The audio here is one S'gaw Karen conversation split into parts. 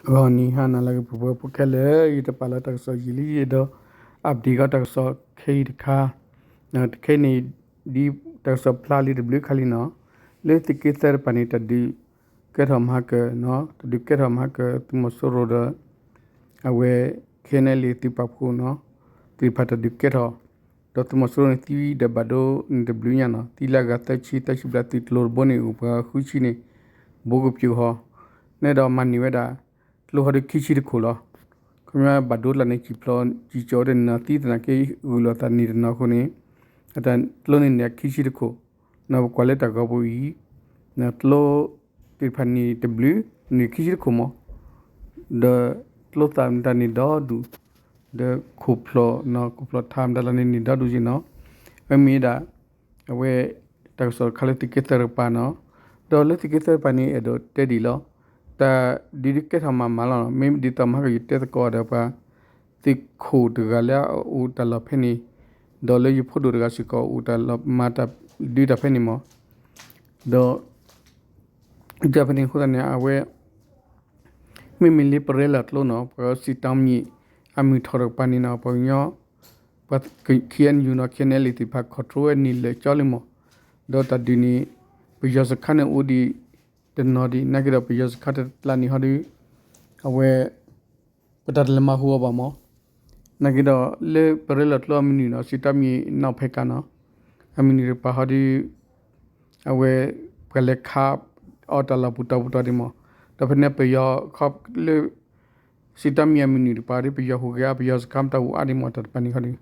ဂီၤနံၤဟါနၤလၢအဂ့ၤ ပှၤဖှီၣ်ဖိခဲလၢာ်, ယတပာ်လီၤတၢ်ကစီၣ်ယံာ်လံယဲဒီး update ကီးတၢ်ကစီၣ်ခဲအံၤတခါ, ခဲအံၤန့ၣ် ဒ်တၢ်ကစီၣ်ဖျါလံတဘျုးခါလံနီၤ, လၢသုးက့သၢတပၤန့ၣ် တၢ်ဒုးကဲထီၣ်မၤကၢၤနီၤ, တၢ်ဒုးကဲထီၣ်မၤကၢၤသုးမီၤစိရိၤဒီး အဝဲ ခဲနဲလံ သုးပာ်ဖှိၣ်နီၤ, သ့ၣ်တဖၣ်တၢ်ဒုးကဲထီၣ်, ဒီးသုးမီၤစိရိၤန့ၣ်သံဒီးဘၣ်ဒိန့ၣ်တဘျုးညါနီၤ, သံလၢအဂၤသၢဆံ သၢဆံဘျဲၣ် သုးကျိၤတဘိန့ၣ် အိၣ်ပှၤဃုဆံန့ၣ် ဘိကပျိၤဟီ, န့ၣ်ဒီးမၤန့ၢ်ဝဲဒၣ် ကျိဟီဒုးခံဆံတခိၣ်လီၤ. ခီပညီဘၣ်ဒိကျါန့ၣ် စံၣ်ဖျိးစံၣ်ကၠီၤဝဲတနီၤ သံသနာ်က့ ဂုာ်လိာ်သးနံၣ်တနီၤအဃိန့ၣ် အတၢ်ကျိန့ၣ်န့ၣ်ခံဆံတခိၣ်, နီၤပကွၢ်လၢတၢ်ဂီၤပူၤအံၤ, ကျိသ့ၣ်တဖၣ်န့ၣ်တဘျုး, န့ၣ်ခံဆံတခိၣ်မး, ဒီးကျိသၣ်မတၤန့ၣ်ဒီဒူၣ်, ဒီးခိၣ်ဖျီၣ်, ခိၣ်ဖျီၣ်ထးမတၤလီၤန့ၣ်န့ၣ်ဒီဒူၣ်က့နီၤ, အမ့ၢ်ဒၣ် အဝဲ တၢ်ကစီၣ်တခါလၢသုးက့သၢတကပၤနီၤ, ဒီးလၢသုးက့သၢတကပၤန့ၣ် အဲၣ်ဒိးတဲဒ်အံၤလီၤ, တၢ်ဒုးဒုးကဲထီၣ်မၤမၤလီၤ, မ့ၢ်ဒ်သိးမဟါကယတဲသကိးဒီးပှၤ သုးခိၣ်တဂၤလၢအအိၣ်တၢ်လီၢ်ဖဲန့ၣ်, ဒီးလၢယဖိဒိၣ်တဂၤစ့ၢ်ကီးအိၣ်တၢ်လီၢ်မၤတၢ်ဒုးတၢ်ဖဲန့ၣ်မး, ဒီး တၢ်ဖဲန့ၣ်အဃိသတးန့ၣ် အဝဲ မ့မ့ၢ်လၢပရဲလီၤကျိနီၤ ပှၤစံးတၢ်မံၤ အမုၢ်ထီၣ်တကပၤန့ၣ်နီၤ ပှၤကညီ ပှၤ KNU နီၤ ခဲနဲလံ သ့ၣ်တဖၣ် control ဝဲန့ၣ်လၢာ်ကၠီလံမး, ဒီးတၢ်ဒုးန့ၣ် ပယီၤစခါန့ၣ်အိၣ်ဒံးတနီၤဒံး နာ်က့ဒီးပယီၤစခါတကျါန့ၣ်ဟီဒီး အဝဲ ပတၢ်တလဲၤမၤဟူအီၤဘၣ်မး, နာ်က့ဒီးလၢပရဲလီၤကျိအမုၢ်နုာ်နီၤ စံးတၢ်မံၤနီၣ်ဖဲကးနီၤ အမုၢ်နုာ်တကပၤဟီဒီး အဝဲ ပှၤလဲၤခးအီၣ်တၢ်လီၢ်ပူၤတီၤပူၤတီၤဒံးမး, ဒီးဖဲန့ၣ်ပယီၤခီလၢ စံးတၢ်မံၤအမုၢ်နုာ်တကပၤဒီး ပယီၤဟူးဂဲၤအါ ပယီၤစခါမတၤဟူးအါဒံးမး တၢ်တကပၤန့ၣ်ဟီဒီး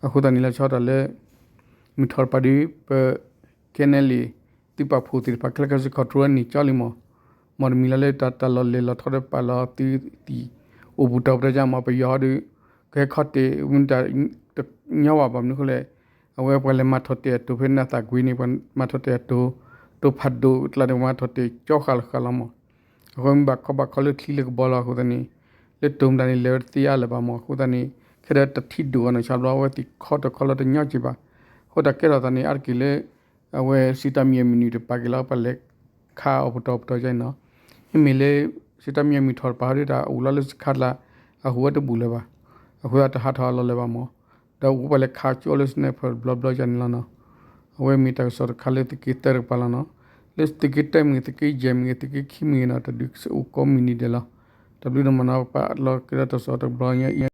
အဃိသတးန့ၣ် လၢဆီတၢ်လၢ မုၢ်ထီၣ်တကပၤဒီး ပ ခဲနဲလံ သုးပာ်ဖှိၣ်သ့ၣ်တဖၣ်ခဲလၢာ်ခဲဆ့ control န့ၢ်ကၠီလံမး, မ်တမံၤလၢလၢတၢ်လီၢ်လဲၤလီၤထီၣ်ဒီးပာ်လီၤသုးသံၣ် အိၣ်ပူၤတီၤပူၤတီၤယါမး ပယီၤဟီဒီး ကဟဲခီၣ်တဲာ် မ့ၢ်တၢ်တညီဘၣ်ဘၣ်မနုၤအဃိလဲၣ်, အဝဲပှၤလဲၤမၤထီၣ်တဲာ်အတိၤဖဲနသးကွံန့ၣ် ပှၤမၤထီၣ်တဲာ်အတိၤ, တိၤဖးဒိၣ်ကျါန့ၣ် ပှၤမၤထီၣ်တဲာ်ကၠီဃာ်လီၤဃာ်လီၤမး, အဃိမ့ၢ်ဘၣ်ခီဘၣ်ခီလၢချံလၢကဘီလီၤအဃိသတးန့ၣ် လၢတိၤမတၤန့ၣ် လဲၤဝဲတသ့အါလၢၤဘၣ်မး အဃိသတးန့ၣ် ခဲဒီးတထံၣ်ဒိၣ်ဂီၤန့ၣ် ဆါဘျီအဝဲသ့ၣ်ခီတခီလီၤတညီက့ဘၣ်, အဃိတၢ်ကဲထီၣ်သးန့ၣ် အါတက့ၢ်လၢ အဝဲစံးတၢ်မံၤအမုၢ်နုာ်တကပၤက့ၤလီၤ ပှၤလဲၤခးအီၣ်ပတီၢ်ပတီၢ်ယါအံၤနီၤ, မ့မ့ၢ်လၢ စံးတၢ်မံၤအမုၢ်ထီၣ်တကပၤဟီဒီးတၢ်အိၣ်လီၤလၢစခါတလၢ အဟူးဝဲတဘူၣ်လၢၤဘၣ်, အဃိသတးတဟးထီၣ်အလီၢ်လၢၤဘၣ်မး, ဒီးအိၣ်ပှၤလဲၤခးကၠိလၢ sniper တဘျီဘျီယါန့ၣ်လီၤနီၤ, အဝဲမ့ၢ်တၢ်ကစီၣ်တခါလၢသုးက့သၢတကပၤလီၤနီၤ, လၢသုးက့တၢမ့ၢ်ဂ့ၤ သုးက့ယဲၢ်မ့ၢ်ဂ့ၤ သုးက့ခံမ့ၢ်ဂ့ၤနီၤ တၢ်ဒုးအိၣ်ကိးမုၢ်နံၤဒဲးလီၤ, တၢ်ဘျုးဒိၣ်မးနီၤ ပပာ်လီၤက့ၤဒီးတၢ်ကစီၣ်တဘျီညါအံၤ